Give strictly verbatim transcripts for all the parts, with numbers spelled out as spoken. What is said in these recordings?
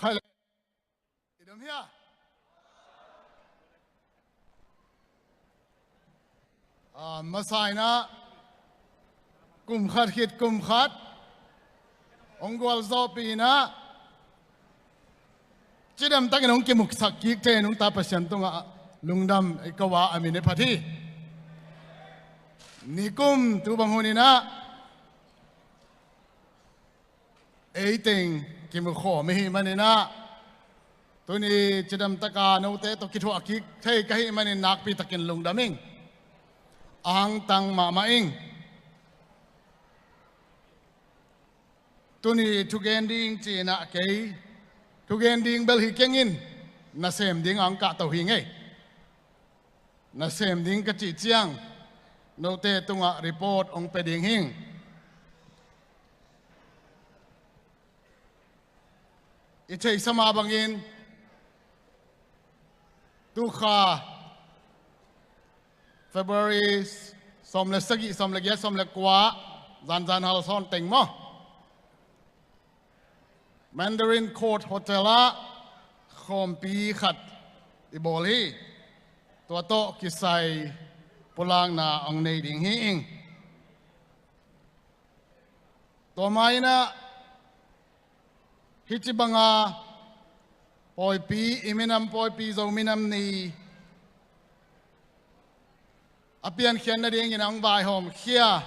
Khai le. I dam hia? Ah, masa in ah kum khat khit kum khat hong gualzawhpih in ah cidam takin hong kimuksak kik thei nungta Pasian tungah lungdam i ko a, a min i phat hi. Nikum tu bang hun in ah ei teng kimukhawm i hih manin ah tuni cidam taka note tawh kithuah kik thei ka hih manin nakpi takin lungdam ing. A hangtang mahmah ing. Tuni thugen ding ci-in ah kei thugen ding bel hi keng in, nasem ding a hong kahto hi ngei. Nasem ding ka cih ciang note tungah report hong pia ding hing. I theihsa mah bangin tukha February sawm le sagih, sawm le giat, sawm le kua, zanzan hal sawn teng maw, Mandarin Court Hotel ah khawmpi khat i bawl hi. Tua tawh kisai pulakna hong nei ding hi ing. Tua ma in ah hih ci banga pawipi, i minam pawipi Zo minam ni a piankhiat nadingin a hong vaihawmkhia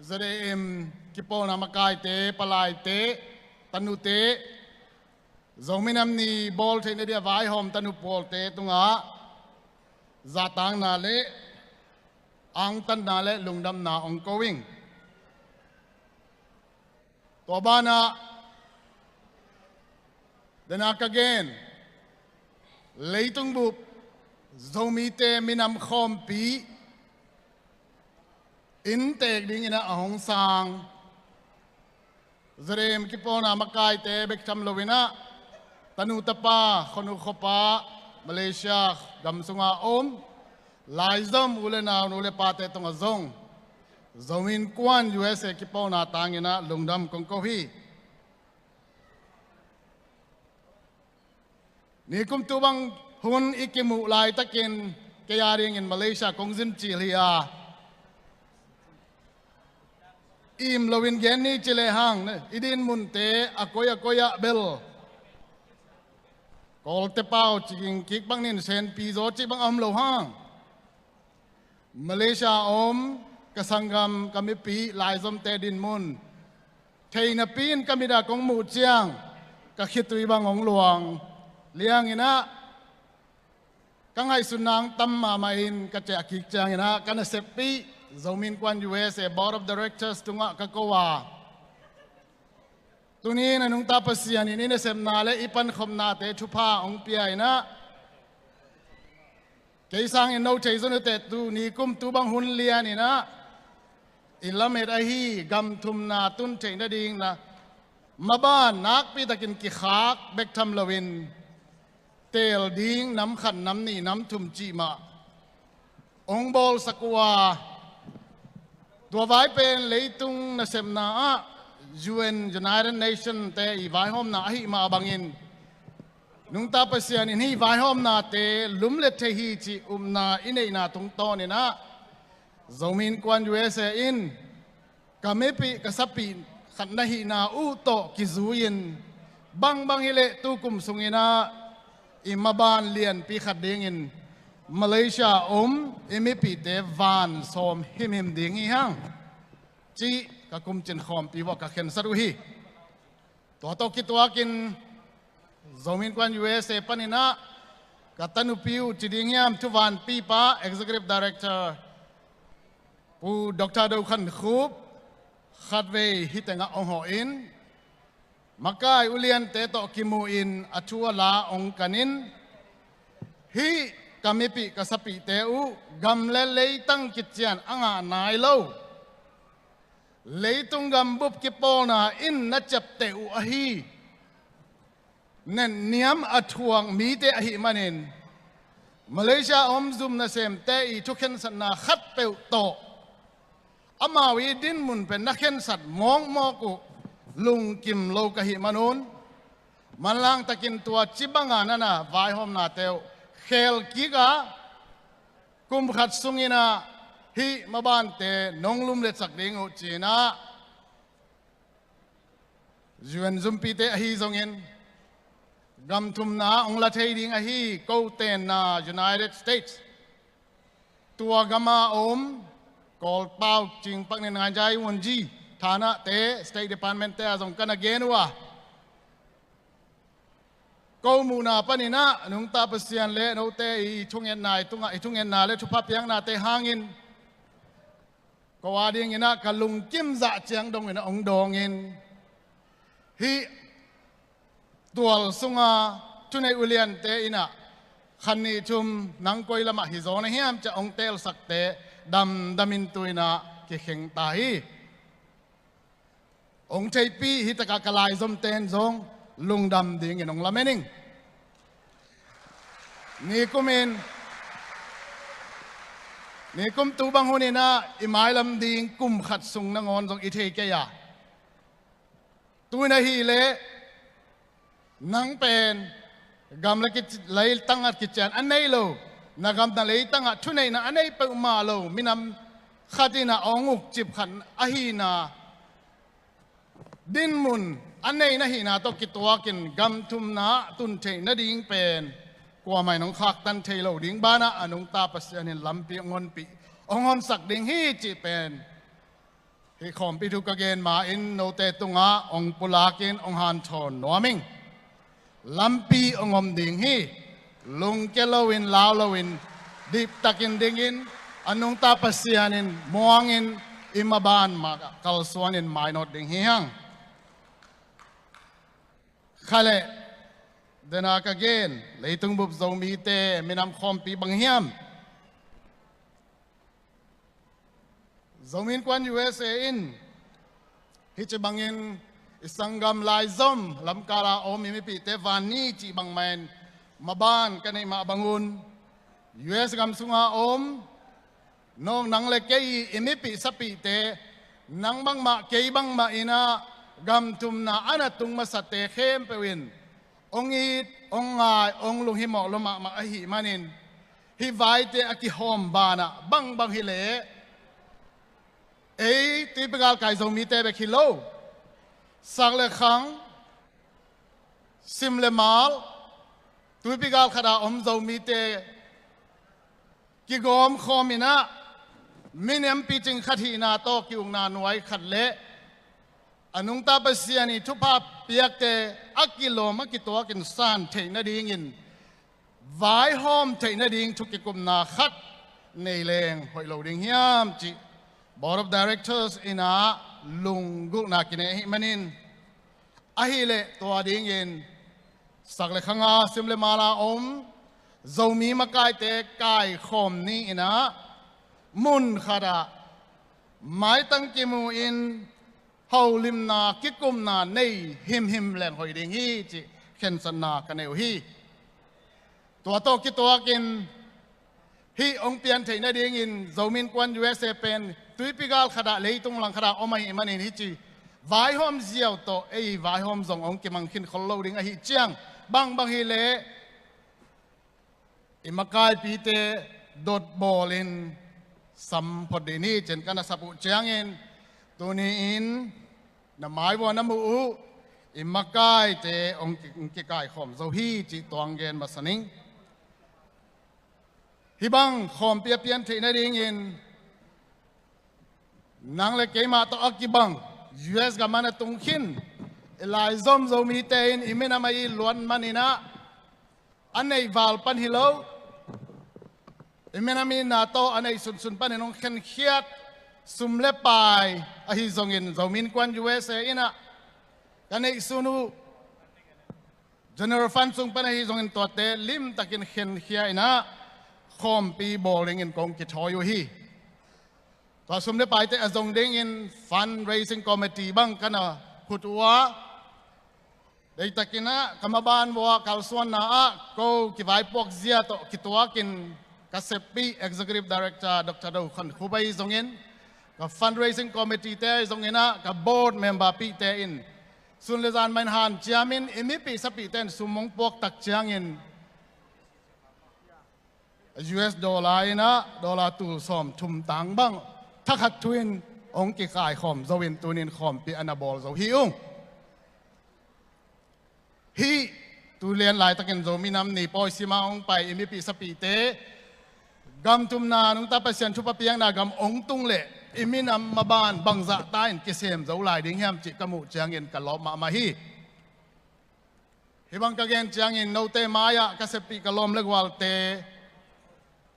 Z A M kipawlna makaite, palaite, tanute, Zo minam ni bawl theih nading a vaihawm tanu pawlte tungah zahtakna le angtanna le lungdamna hong ko ing. Tua banah dena ka gen, leitung bup Zomite minam khawmpi inntek dingin ah a hong sang Z A M kipawlna makaite bek tham loin ah tanu tapa, khuanu khuapa, Malaysia gam sunga om laizom u le nau, nu le pate tungah zong Zomi Innkuan U S A kipawlna tangin ah lungdam kong ko hi. Nikum tu bang hun i kimuh laitakin kei a dingin Malaysia kong zin cil hi a, im loin gen ni ci lehang, i din munte a koi a koi ah bel Kawlte pau ci ging kik bang nin, Senpi zaw cih bang a om lo hang, Malaysia a om ka sanggam, ka mipi laizomte din mun thei napi in ka mit a kong muh ciang ka khitui bang hong luang liangin ah, ka ngaihsutna hong tam mahmah in ka ciah kik ciangin ah, ka naseppih Zomi Innkuan U S A Board of Directors tungah ka ko a, tuni in a nungta Pasian in i nasepna le i pankhopnate thupha hong pia in ah, kei sangin no thei zon uh teh, tuni kum tu bang hun lian in ah i lamet ahi gam thumna tun theih nading na maban nakpi takin kikhak bek tham loin teel ding nam khat, nam nih, nam thum cih mah hong bawlsak uh a, tua vai pen leitung nasepna ah U N, United Nation te i vaihawmna ahih mah bangin, nungta Pasian in hih vaihawmnate lumlet thei hi cih upna i neihna tungtawn in ah, Zomi Innkuan U S A in ka mipih, ka sapih khat na hihna uh tawh kizui-in, bangbang hi leh tu kum sungin ah i maban lianpi khat dingin Malaysia a om i mipihte van sawm himhim ding hi hang, cih ka kumcin khawmpi uah ka khensat uh hi. Tua tawh kituakin Zomi Innkuan U S A panin ah ka tanupi uh ci ding hiam, thuvanpipa, Executive Director Pu Doctor Do Khan Khup khatvei hih tengah hong hawh in, makai uliante tawh kimu in a thu a la hong kan in, hih ka mipih ka sapihte uh gam le leitang kician a ngah nai lo, leitung gambup kipawlna in na ciapteh uh ahi netniam a thuak mite ahih manin, Malaysia a om zum nasemte i thukhensatna khatpeuh tawh amau i dinmun pen na khensat mawkmawk uh lungkim lo ka hih manun, manlang takin tua ci banga nana vaihawmnate uh khel kik a, kum khat sungin ah hih mabante nong lumletsak ding uh ci-in ah U N zumpite ahi zongin gam thumna hong la thei ding ahi ko tenna United States, tua gama om Kawlpau cingpak nin ngainjai wunji thanate, State Department te a zong ka na gen uh a, ko muhna panin ah nungta Pasian le note i thungetna, i tungah i thungetna le thupha piaknate hangin ko a dingin ah ka lungkim zah ciang dongin ah hong dawngin, hih tual sunga thuneih uliante in ah khan nih thum nang koi lamah hi zaw na hiam ci-a hong teelsakte damdamin tu-in ah kikheng ta hi. Hong theihpih hih takah ka laizomte in zong lungdam dingin hong lamen ing. Nikum in, nikum tu bang hunin ah i mailam ding kum khat sung nangawn zong i thei kei a, tu-in ahih leh nang pen gam le kici-, leitang ah kician a nei lo, na gam na leitang ah thuneihna a nei peuhmah lo minam khat in ah hong ukcip khat ahihna, dinmun a nei na hihna tawh kituakin gam thumna tun theih nading pen kuamah in hong khaktan thei lo ding banah a nungta Pasian in lampi hong honpih, hong honsak ding hi cih pen hih khawmpi thu ka gen ma-in note tungah hong pulakin hong hanthawn nuam ing. Lampi hong om ding hi. Lungkia loin, lau loin, diptakin dingin, a nungta Pasian in muangin i maban mah kalsuanin mainawt ding hi hang. Khaleh, dena ka gen, leitung bup Zomite minam khawmpi bang hiam? Zomi Innkuan U S A in hih ci bangin i sanggam laizom lamkala om i mipihte vanni cih bangmah in maban ka neih mah bangun U S gam sunga om nong nang le kei i mipih sapihte, nang bangmah kei bangmah in ah gam thumna a na tung masate khempeuh in hong it, hong ngai, hong lunghimawh lua mahmah ahih manin hih vaite a kihawm banah bangbang hileh ei tuipi galkai Zomite bek hi lo, sak le khang, sim le mal, tuipi gal khat a om Zomite kigawm khawm in ah minam picing khat hihna tawh ki-ukna nuai khat le a nungta Pasian i thupha piakte a kilawm a kituakin san theih nadingin vaihawm theih nading thukikupna khat nei leng hoih lo ding hiam cih Board of Directors in ah lunggulhna kinei ahih manin, ahih leh tua dingin sak le khanga, sim le mala om Zomi makaite kaikhawm ni in ah mun khat ah maitang kimu in holimna, kikumna nei himhim leng hoih ding hi cih khensatna ka nei uh hi. Tua tawh kituakin hih hong pian theih nadingin Zomi Innkuan U S A pen tuipi gal khat ah, leitung lang khat ah om ahih manin hih ci vaihawm ziau tawh ei vaihawm zong hong kimang khin khol lo ding ahih ciang bangbang hileh i makaipite dotbawlin sam phot dih ni cih ka na sap uh ciangin tuni-in na mai vua na muh uh i makaite hong ki-, hong kikaikhawm zo hi cih tuang gen masa ning. Hih bang khawmpi a pian theih nadingin nang le keimah tawh a kibang U S gam a na tung khin i laizom Zomite in i minam a it luat manin ah a neih val pan hi lo, i minam itna tawh a neih sunsun panin hong khenkhiat sum le pai ahi zongin Zomi Innkuan U S A in ah ka neih sun uh General Fund sung pan ahi zongin tuate limtakin khenkhia in ah khawmpi bawl dingin kong kithawi uh hi. Tua sum le paite a zong dingin fundraising committee bang ka na khut uh a, deihtakin ah ka maban vua kalsuanna ah ko kivaipuak zia tawh kituakin ka seppih Executive Director Doctor Do Khan Khup ahi zongin, ka fundraising committee te ahi zongin ah ka board member pihte in sun le zan mah in hanciamin i mipih sapihte in sum hong puak tak ciangin US dollar in ah dollar tul sawm thum tang bang thakhat thu in hong kikaikhawm zo in tunin khawmpi a na bawl zo hi ung. Hih tu lian laitakin Zomi Nam Ni pawi sima hong pai i mipih sapihte gam thumna nungta Pasian thupha piakna gam hong tung leh i minam maban bangzah ta in kisem zo lai ding hiam cih ka muh ciangin ka lawp mahmah hi. Hih bang ka gen ciangin note mai-ah ka seppih ka lawm le gualte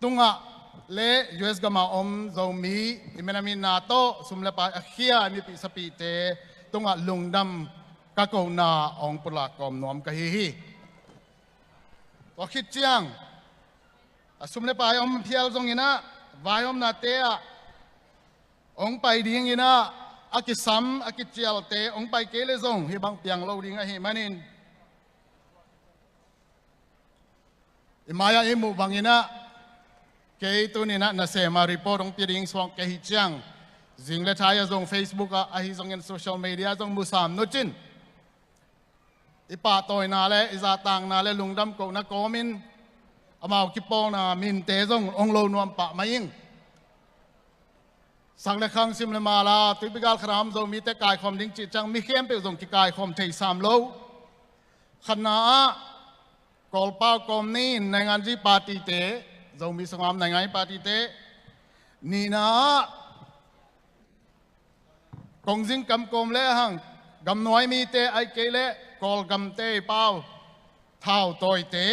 tungah le US gama om Zomi i minam itna tawh sum le pai a khia i mipih sapihte tungah lungdam ka kohna hong pulak kawm nuam ka hi hi. Tua khit ciang a sum le pai om phial zongin ah vaihawmnate ah hong pai dingin ah a kisam a kicialte hong pai kei le zong hih bang piang lo ding ahih manin i mai-ah i muh bangin ah kei tunin ah nasem a report hong pia ding suak ka hi ciang zing le thai ah zong Facebook ah ahi zongin social media ah zong musam nucin i pahtawina le i zahtakna le lungdam kohna kawmin amau kipawlna minte zong hong lo nuam pah mai ing. Sak le khang sim le mala tuipi gal kharam Zomite kaikhawm ding cih ciang mi khempeuh zong kikaikhawm thei sam lo. Khatna ah Kawlpau kawm ni in nainganzi partyte Zomi sungah om nainganzi partyte, nihna ah kongzing kamkawm le hang gamnuai mite aih kei le Kawlgamte pau thautawite,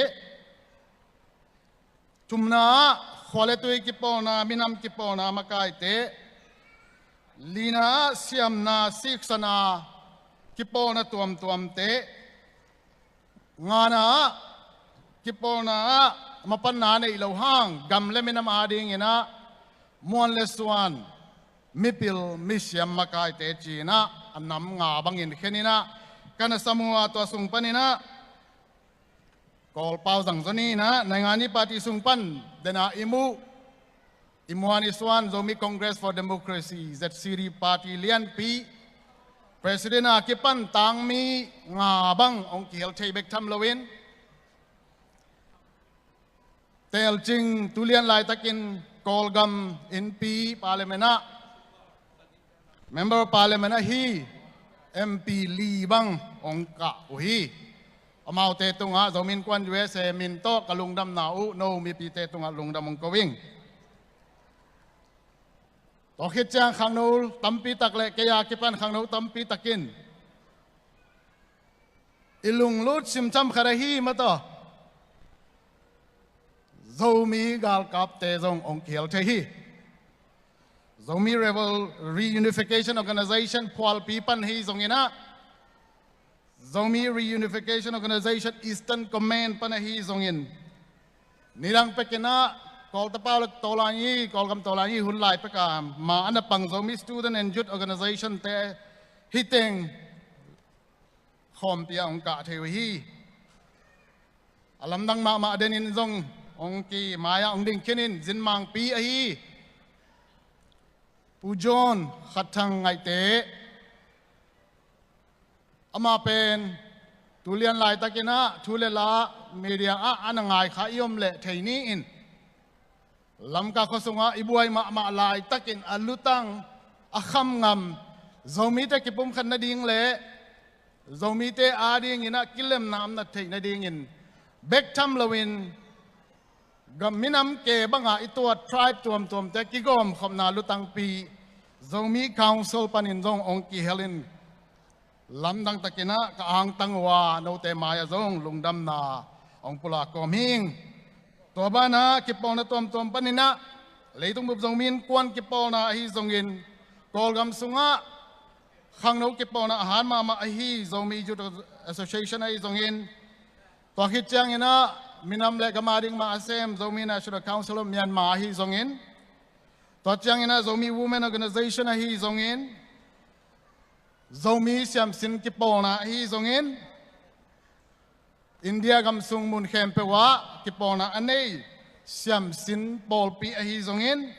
thumna ah khua le tui kipawlna minam kipawlna makaite, lina ah siamna siksana kipawlna tuamtuamte, ngana ah kipawlna ah mapanna neih lo hang gam le minam adingin ah muan le suan mipil misiam makaite ci-in ah a nam nga bangin khenin ah ka na sam uh a tua sung panin ah Kawlpau zangzaw ni in ah nainganzi party sung pan dena i muh i muan i suan Zomi Congress for Democracy, ZCD party lianpi president a kipan tangmi nga bang hong kihel thei bek tham loin teelcing tulian laitakin Kawlgam innpi parliament ah member parliament ahi MP li bang hong kah uh hi. Amaute tungah Zomi Innkuan USA min tawh ka lungdamna uh no mipite tungah lungdam hong ko ing. Tua khit ciang khangno tampi tak le kei a kipan khangno tampi takin i lunglut simtham khat ahi mataw Zomi galkapte zong hong kihel thei hi. Zomi Rebel Reunification Organization phualpi pan hi zongin ah Zomi Reunification Organization Eastern Command pan ahi zongin nidang pekin ah Kawltapau le Tawlangi, Kawlgam Tawlangi hun lai peka ma a na pang Zomi Student and Youth Organization te hiteng khawmpi ah hong kah thei uh hi. A lamdang mahmah denin zong hong ki mai-ah hong ding khinin zinmangpi ahi Pu John Khat Thang Ngaihte, amah pen tulian laitakin ah thu le la media ah a na ngai kha i om leh thei ni in Lamka khua sungah i buai mahmah laitakin a lutang a kham ngam Zomite kipumkhat nading le Zomite adingin ah kilemna om na theih nadingin bek tham loin gam minam ke banga i tuat tribe tuamtuamte kigawmkhopna lutangpi Zomi Council panin zong hong kihel in lamdang takin ah ka angtang uh a note mai-ah zong lungdamna hong pulak kawm hing. Tua banah kipawlna tuamtuam panin ah leitung bup Zomi Innkuan kipawlna ahi zongin Kawlgam sungah khangno kipawlna a hat mahmah ahi Zomi Youth Association ahi zongin tua khit ciangin ah minam le gam ading mah a sem Zomi National Council of Myanmar ahi zongin tua ciangin ah Zomi Women Organization ahi zongin Zomi siamsin kipawlna ahi zongin India gamsung mun khempeuh ah kipawlna a nei siamsin pawlpi ahi zongin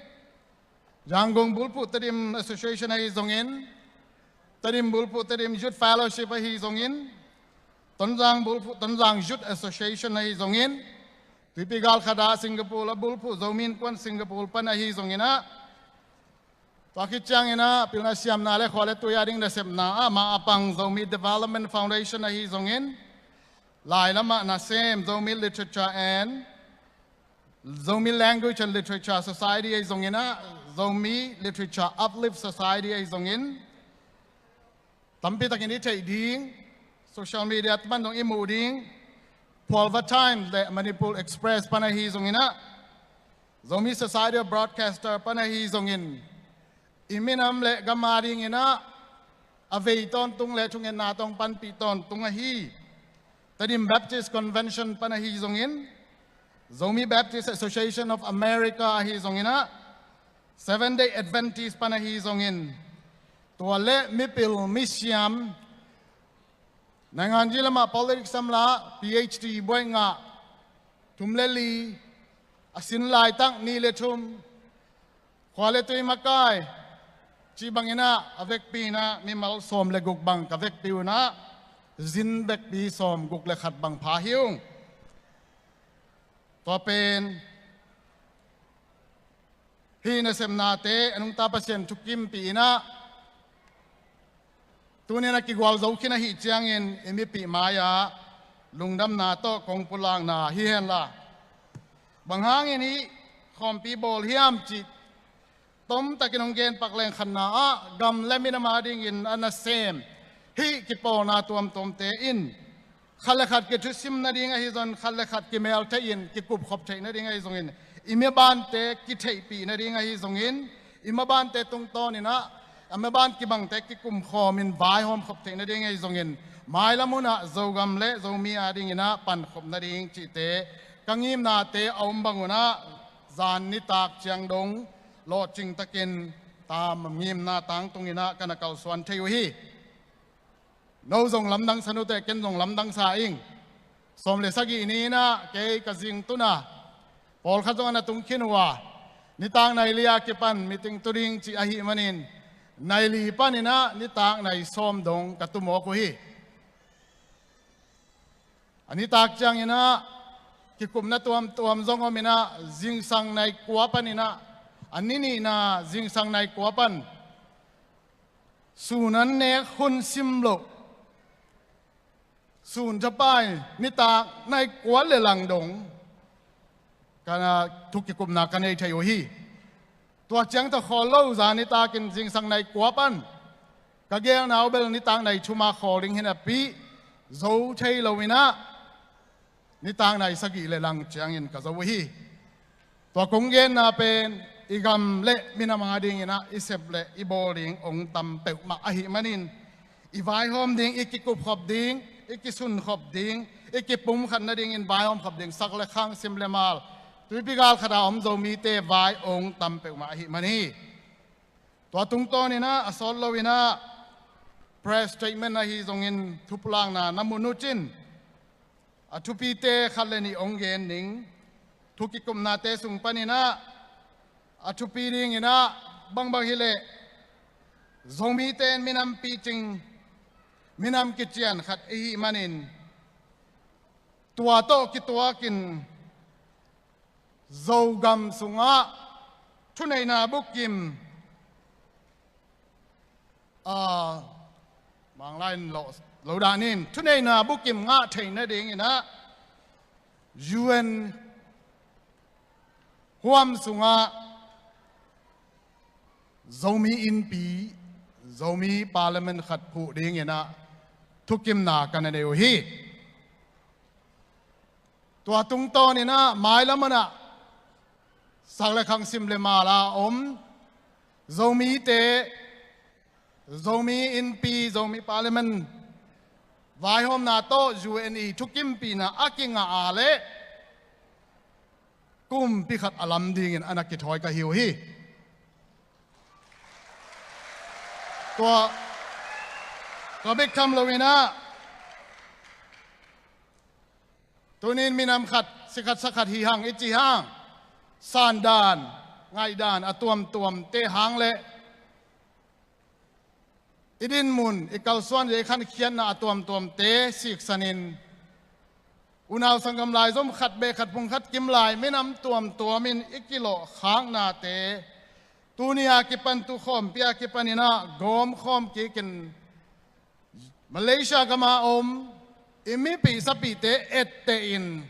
Yangon Bulphuh Tedim Association ahi zongin Tedim bulphuh Tedim Youth Fellowship ahi zongin, Tonzang bulphuh Tonzang Youth Association ahi zongin, Tuipi Galkhat ah Singapore a bulphuh Zomi Innkuan Singapore pan ahi zongin ah, tua khit ciangin ah pilna siamna le khua le tui a ding nasepna ah mah a pang Zomi Development Foundation ahi zongin, lai lamah nasem Zomi Literature and Zomi Language and Literature Society ahi zongin ah, Zomi Literature Uplift Society ahi zongin, tampi takin i theih ding, social media pan zong i muh ding, Phualva Times le Manipur Express pan ahi zongin ah, Zomi Society of Broadcaster pan ahi zongin, i minam le gam a dingin ah a vei tawntung le thungetna tawh panpih tawntung ahi Tedim Baptist Convention pan ahi zongin, Zomi Baptist Association of America ahi zongin ah, Seventh Day Adventist pan ahi zongin, tua le mipil misiam, nainganzi lamah politics samla PhD buai ngah thum le li, a sin laitak nih le thum, khua le tui makai, cih bangin ah a vekpi in ah mimal sawm le guk bang ka vekpi un ah, zin vekpi sawm guk le khat bang pha hi ung. Tua pen hih nasepnate a nungta Pasian thukimpih in ah, tuni in a kigual zo khin ahih ciangin i mipih mai-ah lungdamna tawh kong pulakna hi henla. Bang hangin hih khawmpi bawl hiam cih tomtakin hong genpak leng, khatna ah gam le minam a dingin a nasem hih kipawlna tuamtuamte in khat le khat kithusim nading ahi zongin, khat le khat kimel thei-in kikup khop theih nading ahi zongin, i mabante kitheihpih nading ahi zongin, i mabante tungtawn in ah a maban kibangte kikum khawmin vaihawm khop theih nading ahi zongin, mailam hun ah Zogam le Zomi a dingin ah pankhop nading cihte ka ngimnate a om bang un ah, zan nitak ciang dong lawhcing takin tam ngimna tangtung in ah ka na kalsuan thei uh hi. No zong lamdang sa nuteh, ken zong lamdang sa ing. Sawm le sagih ni in ah kei ka zingtun a, pawlkhat zong a na tung khin uh a, nitak nai li a kipan meeting tu ding cih ahih manin, nai li panin ah nitak nai sawm dong ka tu mawk uh hi. A nitak ciangin ah kikupna tuamtuam zong om in ah, zingsang nai kua panin ah, a ni nihna zingsang nai kua pan sun an nek hun sim loh, sun thapai nitak nai kua le lang dong ka na thu kikupna ka nei thei uh hi. Tua ciang tawh khawl lo, zan nitakin zingsang nai kua pan ka gelna uh bel nitak nai thum a khawl ding hi napi, zo thei lo in ah nitak nai sagih le lang ciangin ka zo uh hi. Tua kong genna pen i gam le minam a dingin ah i sep le i bawl ding hong tam peuhmah ahih manin, i vaihawm ding, i kikupkhop ding, i kisunkhop ding, i kipumkhat nadingin vaihawmkhop ding, sak le khang, sim le mal, Tuipi Galkhat a om Zomite vai hong tam peuhmah ahih man hi. Tua tungtawn in ah a sawt lo in ah press statement ahi zongin thupulakna na mun uh cin, a thupite khat le nih hong gen ning. Thu kikupnate sung panin ah a thupi dingin ah bangbang hileh, Zomite in minam picing, minam kician khat i hih manin, tua tawh kituakin Zogam sungah thuneihna bukim, a, Manglai in lo, lo danin thuneihna bukim ngah theih nadingin ah U N huam sungah Zomi Innpi, Zomi Parliament khat phuh dingin ah thukimna ka na nei uh hi. Tua tungtawn in ah mailam hun ah sak le khang, sim le mal a om Zomite, Zomi Innpi, Zomi Parliament vaihawmna tawh U N i thukimpihna a kingah a leh kumpi khat a lam dingin a na kithawi ka hi uh hi. Tua ka bek tham lo in ah, tunin minam khat, si khat sa khat hi hang, i ci hang, sandan, ngaihdan a tuamtuamte hang le i dinmun, i kalsuan, i khankhiatna a tuamtuamte siksanin, unau sanggam laizom khat beh khat phung khat kim lai minam tuamtuamin i kilawhkhaknate tuni a kipan, tukhawmpi a kipanin ah gawmkhawm kikin Malaysia gama om i mipih sapihte ettehin,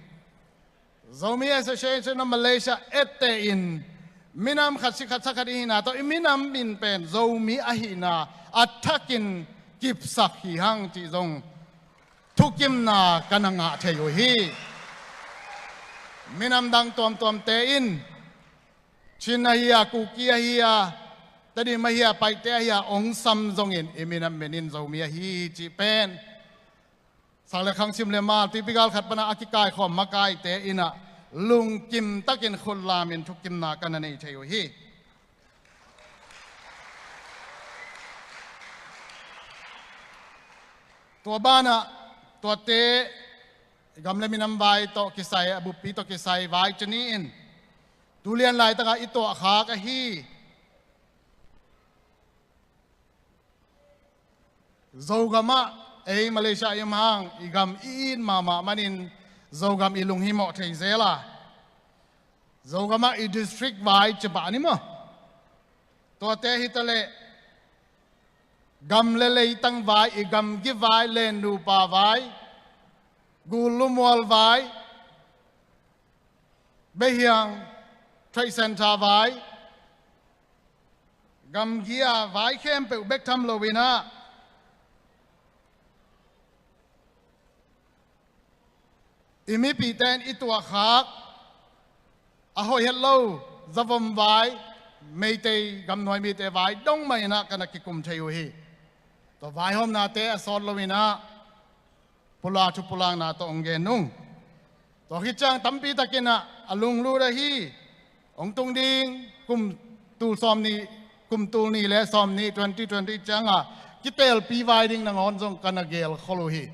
Zomi Association of Malaysia ettehin, minam khat si khat sa khat i hihna tawh i minam min pen Zomi ahihna a thakin kipsak hi hang cih zong thukimna ka na ngah thei uh hi. Minam dang tuamtuamte in Chin ahi a, Kuki ahi a, Tedim ahi a, Paite ahi a, ong sam zongin i minam menin Zomi ahi hi cih pen sak le khang, sim le mal, tuipi gal khat pana a kikaikhawm makaite in ah lungkim takin khut lamin thukimna ka na nei thei uh hi. Tua banah tuate gam le minam vai tawh kisai, a buppi tawh kisai vai cini in tulian laitaka i tuahkhak ahi Zogamah, ei Malaysia i om hang, i gam i it mahmah manin Zogam i lunghimawh thei zel a, Zogamah i district vai ci pah ni maw? Tuate hitaleh gam le leitang vai, i gamgi vai, lennupa vai, gul lumual vai, Behiang Trade Center vai, gamgi a vai khempeuh bek tham loin ah i mipihte in i tuahkhak a hoih het lo zavom vai, Meitei gamnuai mite vai dong mah in ah ka na kikum thei uh hi. Tua vaihawmnate a sawt loin ah pula thu pulakna tawh hong gen nung. Tua khit ciang tampi takin ah a lunglut ahi, hong tung ding kum tul sawmnih, kum tul nih le sawmnih, twenty twenty ciangah kitelpi vai ding nangawn zong ka na gelkhol uh hi.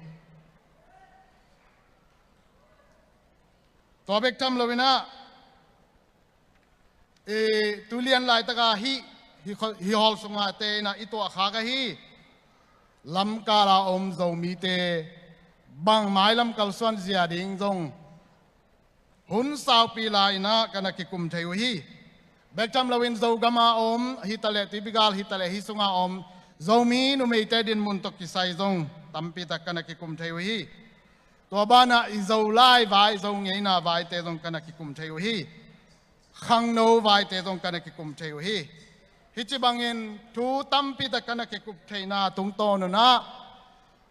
Tua bek tham loin ah, i tulian laitaka hih, hih kho-, hih hawl sungahte in ah i tuahkhak ahi lamkala om Zomite bangmai lam kalsuan zia ding zong hun saupi la-in ah ka na kikum thei uh hi. Bek tham loin Zogama om hitaleh, tuipi gal hitaleh, hih sunga om Zomi numeite dinmun tawh kisai zong tampi tak ka na kikum thei uh hi. Tua banah i Zolai vai, Zo ngeina vaite zong ka na kikum thei uh hi. Khangno vaite zong ka na kikum thei uh hi. Hih ci bangin thu tampi tak ka na kikum theihna tungtawn un ah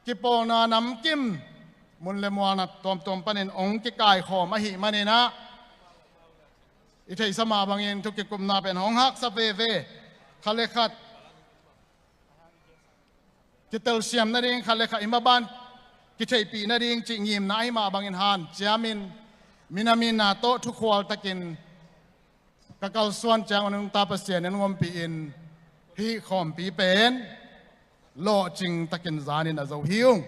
kipawlna namkim mun le mualna tuamtuam panin hong kikaikhawm ahih manin ah i theihsa mah bangin thu kikupna pen hong haksa veve. Khat le khat kitelsiam nading, khat le khat i maban kitheihpih nading cih ngimna ahi mah bangin hanciamin, minam itna tawh thukhual takin ka kalsuan ciang a nungta Pasian in hong ompih in hih khawmpi pen lawhcing takin zanin a zo hi ung.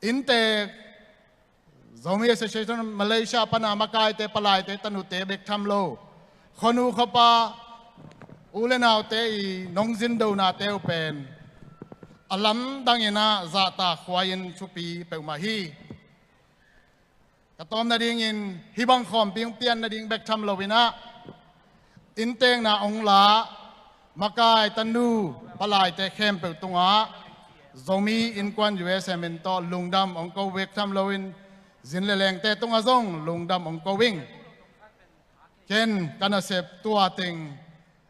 Inntek Zomi Association Malaysia pana makaite, palaite, tanute bek tham lo, khuanu khuapa u le naute i nong zindonate uh pen a lamdangin ah zahtak huai-in thupi peuhmah hi. Ka tawm nadingin hih bang khawmpi hong pian nading bek tham loin ah inntekna hong la makai, tanu, palaite khempeuh tungah Zomi Innkuan U S M in tawh lungdam hong ko bek tham loin zin le lengte tungah zong lungdam hong ko ing. Ken ka nasep tua teng,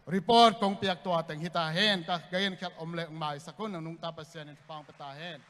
report kong piak tua teng hi ta hen. Ka genkhial om le hong maisak un, a nungta Pasian in thupha hong pia ta hen.